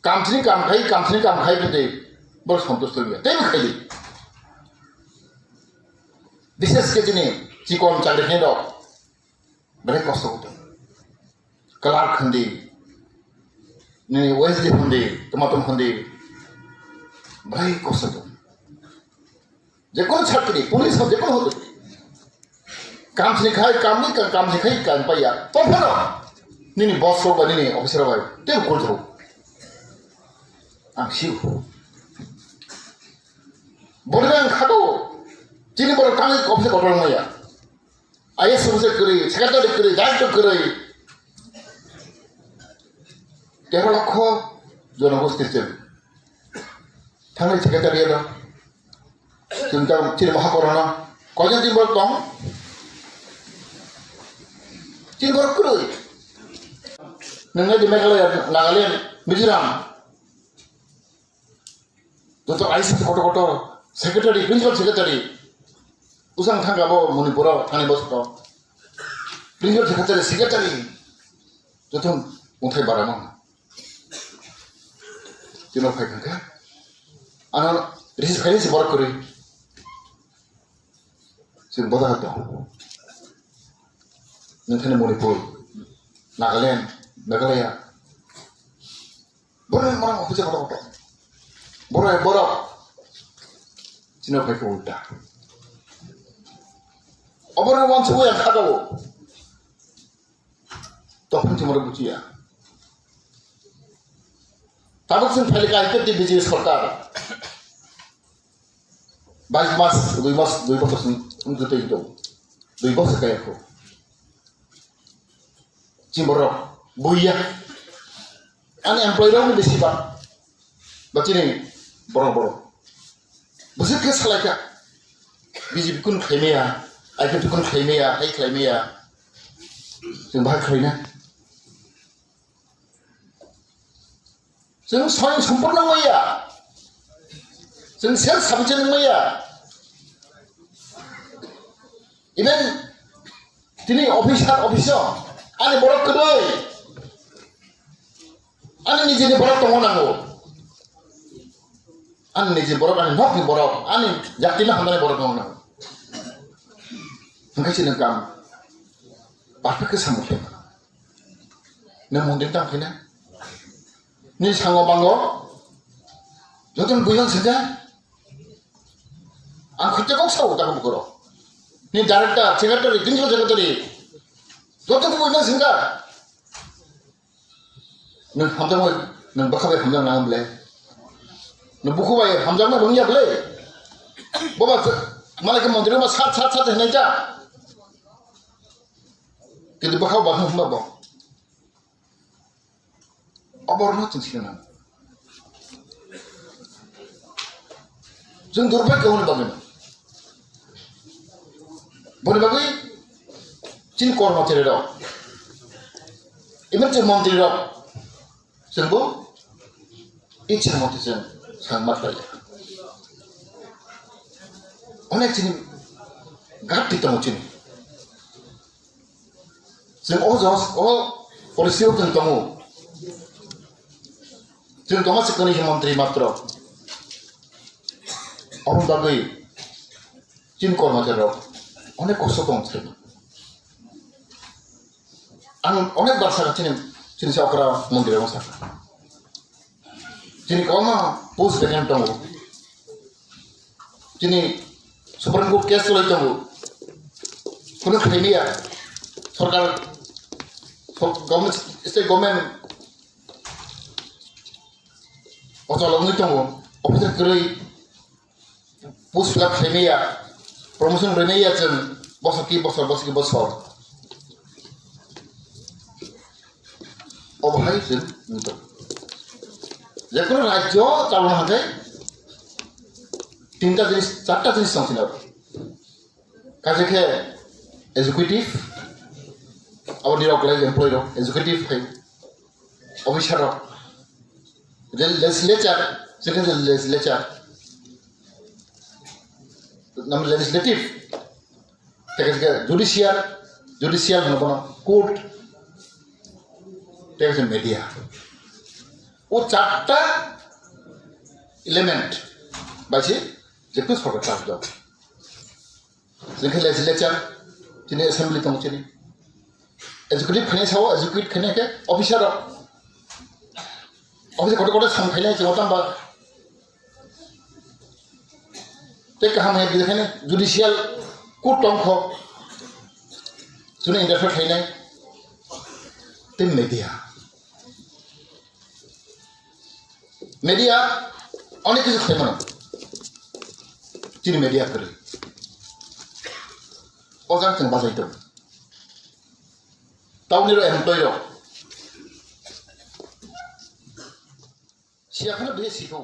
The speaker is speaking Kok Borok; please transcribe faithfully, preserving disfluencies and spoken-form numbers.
Kamsini kam khai, kamsini kam khai bete bor santush tongya. Tei khai di. Bishesh khe chini chikon chakri khe do. Bere kosto kutu. Clerk hindi, nini O S D hindi, tomatom hindi, bhai kosto do. Jekono chakri, police hote, jekono hote. Kamsini khai, kamni ka-, kamsini khai, kam paya. Tophano, nini boss rok bai, nini officer rok bai, tei kul thok. Ang siu. Bori ang khado. Chini borok tangwi office kotor maya. I A S officer kwrwi, secretary kwrwi, director kwrwi. Tero lokho jonogosti chwng. Thangwi secretary ano. Chwng tang chini maha korona. Koijan chini borok tong? Chini borok kwrwi. Nwngnai di Meghalaya, Nagaland, Mizoram. Joto I C kotor kotor, secretary, principal secretary. Usang thangkha bo Manipur o thani bosongo. Principal secretary, secretary. Joto mungthai baramo. Tino phai khangkha. Ano receive khai se borok kwrwi. Chwng boda hato. Nungthani Manipur, Nagaland, Meghalaya. Borok morang office kotor kotor. Borok borok. Chino phai khe ulta. Oborok wansugwi ang khakao. Tophang chimoro buchiya. Tabuk chwng phailika aitwtwi B J P sorkar. Bais mas, dui mas, dui bosor sini wngtwi twi dong. Dui bosor kaya kho. Chimborok buiya. Ani employee rok bisi ba. Ba chini borok borok. Bwswk khe salaikha. B J P kun khlaimaya, I P F kun khlaimaya, hai khlaimaya. Chwng bahai khlaina. Chwng soyang sompurno wngmaya. Chwng self sufficient wngmaya. Even tini officer, office o ani borok kwrwi. Ani nijini borok tongna nango. Ani niji borok, ani nokni borok, ani jatino hamnani borok tongna nango. Hwnkhe chini kam perfect khe samung khe. Nang mondir tang khaina. Ni sango bango. Joto ni builang sida. Ang khutya kok sao ta bukoro. Ni director, secretary, principal secretary. Joto ni builang sida. Nang hamjak bai, nang bwkha bai hamjak nang ble. Nang bukhu bai hamjak na rungya ble. Boba malai ke mondir ma sat sat sat henai ja. Kintu bwkha ba hum ba bo. Oborno chwng sinang. Chwng durbhagyo hwnwi bagwi no. Boni bagwi chini kormochari rok, even chini montri rok, chwngbo ichha mote chwng sangma khlaiya. Onek chini gatti tongo chini. Chwng o jos-, o policy o chwng tongo. Chwng tongma se kwnwi se montri matro. Aboni bagwi chini kormochari rok onek kosto tong se. Ang onek bar sakha chini, chini se okra montri rok sakha. Chini kwbangma post vacant tongo. Chini Supreme Court case cholai tongo. Kunu khaimaya. Sorkar, so-, government, state government ochol wngwi tongo. Officer kwrwi post fill up khaimaya. Promotion rwmaya chwng bosor ki bosor, bosor ki bosor. Obo hai chwng wngtong. Jekono rajyo chalona hwnkhe tinta jinis, charta jinis tong sini abo. Kaisa khe executive, abo nirok lai employee rok, executive hai officer rok, le-, legislature, second legislature, nam legislative, tei khe judicial, judicial hwnwi bono court, tei khe media. O charta element bai se je kunu sorkar chajak. Jengkhe legislature, chini assembly tongo chini. Executive khainai sao, execute khainai khe officer rok. Officer kotor kotor sam khainai chini tamba. Tei kaham hai bini khainai judicial court tongkho. Chini interfere khainai. Tei media. Media onek kichu khlai mano. Chini media kwrwi. O jaga chwng bajai tongo. Tauni rok employee rok. Siya kheno bini sikho.